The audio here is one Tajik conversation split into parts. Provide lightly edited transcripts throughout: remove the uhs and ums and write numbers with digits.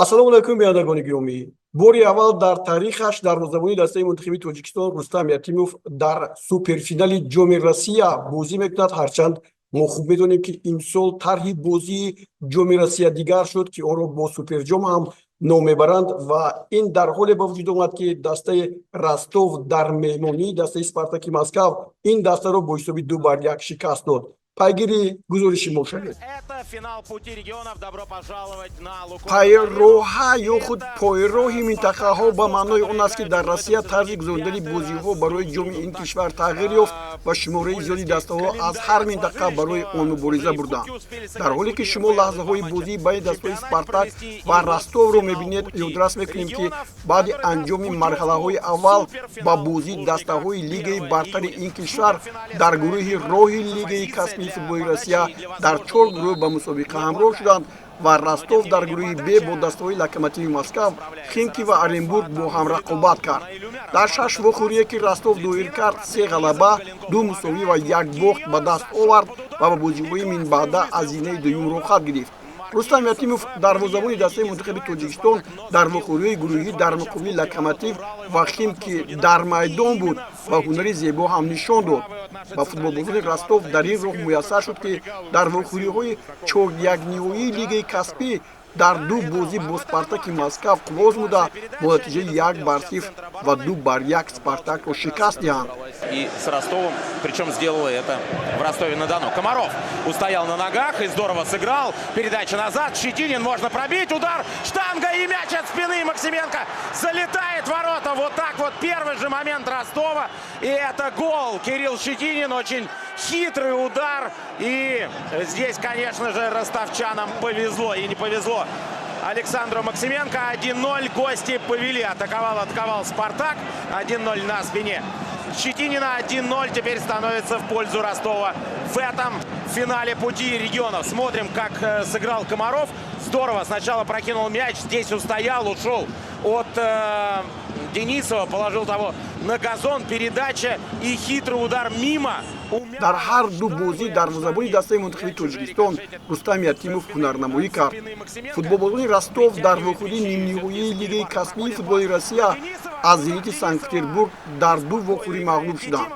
Ассалому алайкум, бинандагони гиромӣ. Бори аввал дар таърихаш дарвозабони дастаи мунтахиби Тоҷикистон Рустам Ятимов дар суперфинали Ҷоми Россия бозӣ мекунад. Ҳарчанд мо хуб медонем, ки имсол тарҳи бозии Ҷоми Россия дигар шуд, ки онро бо суперҷом ҳам ном мебаранд, ва ин дар ҳоле ба вуҷуд омад, ки дастаи Ростов дар меҳмонии дастаи Спартаки Москав ин дастаро бо ҳисоби 2-1 шикаст дод. Пайгири гузориши мо шавед. Пайроҳа ё худ пойроҳи минтақаҳо ба маънои он аст, ки дар Россия тарзи гузарондани бозиҳо барои ҷоми ин кишвар тағйир ёфт ва шумораи зиёди дастаҳо аз ҳар минтақа барои он мубориза бурданд. Дар ҳоле ки шумо лаҳзаҳои бозии байни дастаҳои Спартак ва Ростовро мебинед, ёдрас мекунем, ки баъди анҷоми марҳалаҳои аввал ба бозии дастаҳои лигаи бартари ин кишвар дар гурӯҳи роҳи лигаи касбии футболи Россия дар чор гурӯҳ ба мусобиқа ҳамроҳ шуданд ва Ростов дар гурӯҳи Б бо дастаҳои Локомотиви Москав, Химки ва Оренбург бо ҳам рақобат кард. Дар шаш вохӯрие, ки Ростов доир кард, се ғалаба, ду мусовӣ ва як бохт ба даст овард ва ба бозиҳои минбаъда аз зинаи дуюм роҳхат гирифт. Рустам Ятимов, дарвозабони дастаи мунтахаби Тоҷикистон, дар вохӯриҳои гурӯҳӣ дар муқобили Локомотив ва Химки дар майдон буд ва ҳунари зебо ҳам нишон дод. Ба футболбозони Ростов дар ин роҳ муяссар шуд, ки дар вохӯриҳои чорякниҳоии лигаи касбӣ дар ду бозӣ бо Спартаки Москав қувва озмуда, бо натиҷаи 1-0 ва 2-1 Спартакро шикаст диҳанд. И с Ростовом, причем сделала это в Ростове-на-Дону. Комаров устоял на ногах и здорово сыграл. Передача назад, Щетинин, можно пробить, удар, штанга и мяч от спины Максименко залетает в ворота. Вот так вот первый же момент Ростова. И это гол. Кирилл Щетинин, очень хитрый удар. И здесь, конечно же, ростовчанам повезло и не повезло Александру Максименко. 1-0 гости повели. Атаковал, атаковал Спартак. 1-0 на спине Щетинина. 1-0 теперь становится в пользу Ростова в этом финале пути регионов. Смотрим, как сыграл Комаров. Здорово. Сначала прокинул мяч. Здесь устоял, ушел от Денисова. Положил того на газон. Передача и хитрый удар мимо. Дар ҳар ду бозӣ дарвозабони дастаи мунтахаби Тоҷикистон Рустам Ятимов ҳунарнамоӣ кард. Футболбозони Ростов дар вохӯрии нимниҳоии лигаи касбии футболи Россия аз Зенити Санкт Петербург дар ду вохӯрӣ мағлуб шуданд: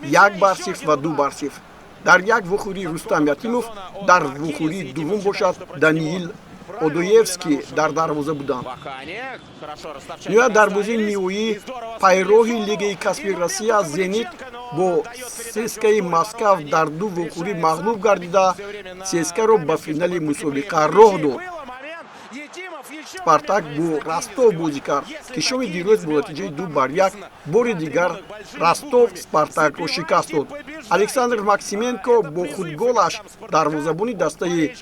1-0 ва 2-0. Дар як вохӯрӣ Рустам Ятимов, дар вохӯрии дуввум бошад, Даниил Одоевский дар дарвоза буданд. Ниҳоят, дар бозии ниҳоии пайроҳи лигаи касбии Россия Зенит бо ЦСКАи Москав дар ду вохӯрӣ мағлуб гардида, ЦСКАро ба финали мусобиқа роҳ дод. Спартак бо Ростов бозӣ кард, ки шоми дирӯз бо натиҷаи 2-1 бори дигар Ростов Спартакро шикаст дод. Александр Максименко бо худголаш, дарвозабони дастаи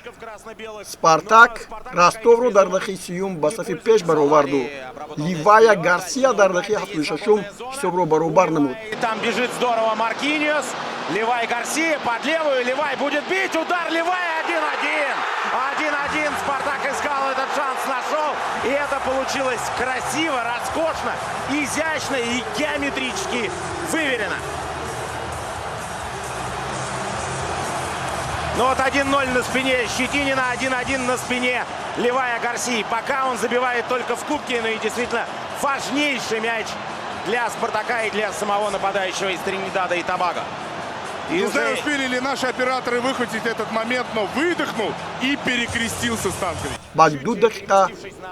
Спартак, Ростовро дар дақиқаи 30-юм ба сафи пеш бароварду Ливая Гарсия дар дақиқаи 76-ум ҳисобро баробар намуд. Там бежит здорово Маркиньос. Левай Гарсия под левую. Левай будет бить. Удар Левая. 1-1. 1-1. Спартак искал этот шанс, нашел. И это получилось красиво, роскошно, изящно и геометрически выверено. Ну вот 1-0 на спине Щетинина, 1-1 на спине Левая Гарсии. Пока он забивает только в кубке, ну и действительно важнейший мяч для Спартака и для самого нападающего из Тринидада и Тобаго. Не знаю, успели ли наши операторы выхватить этот момент, но выдохнул и перекрестился Станкович. Баъди 2 дақиқа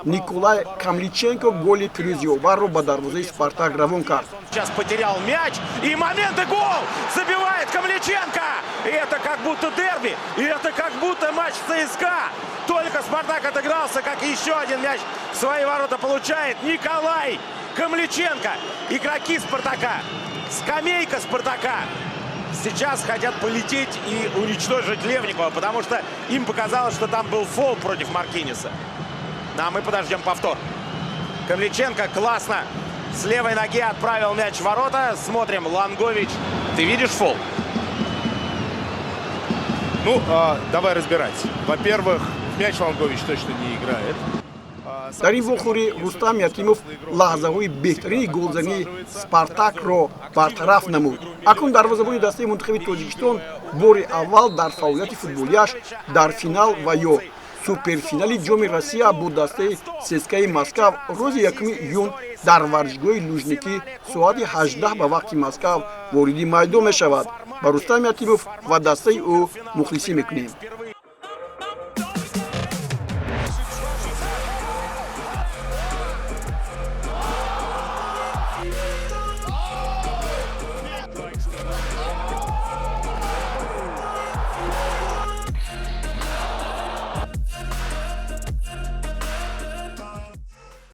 Николай Камличенко голи пирӯзиоварро ба дарвозаи Спартак равон кард. Сейчас потерял мяч. И момент, и гол! Забивает Камличенко! И это как будто дерби. И это как будто матч ЦСКА. Только Спартак отыгрался, как еще один мяч в свои ворота получает Николай Камличенко. Игроки Спартака. Скамейка Спартака сейчас хотят полететь и уничтожить Левникова, потому что им показалось, что там был фол против Маркиниса. Ну, а мы подождем повтор. Камличенко классно с левой ноги отправил мяч в ворота. Смотрим, Лангович. Ты видишь фол? Ну, давай разбирать. Во-первых, в мяч Лангович точно не играет. Дар ин вохӯрӣ Рустам Ятимов лаҳзаҳои беҳтарини голзании Спартакро бартараф намуд. Акнун дарвозабони дастаи мунтахаби Тоҷикистон бори аввал дар фаъолияти футболиаш дар финал ва ё Суперфинали Ҷоми Россия бо дастаи ЦСКАи Москав рӯзи 1 июн дар варзишгоҳи Лужники соати 18 ба вақти Москав вориди майдон мешавад. Ба Рустам Ятимов ва дастаи ӯ мухлисӣ мекунем.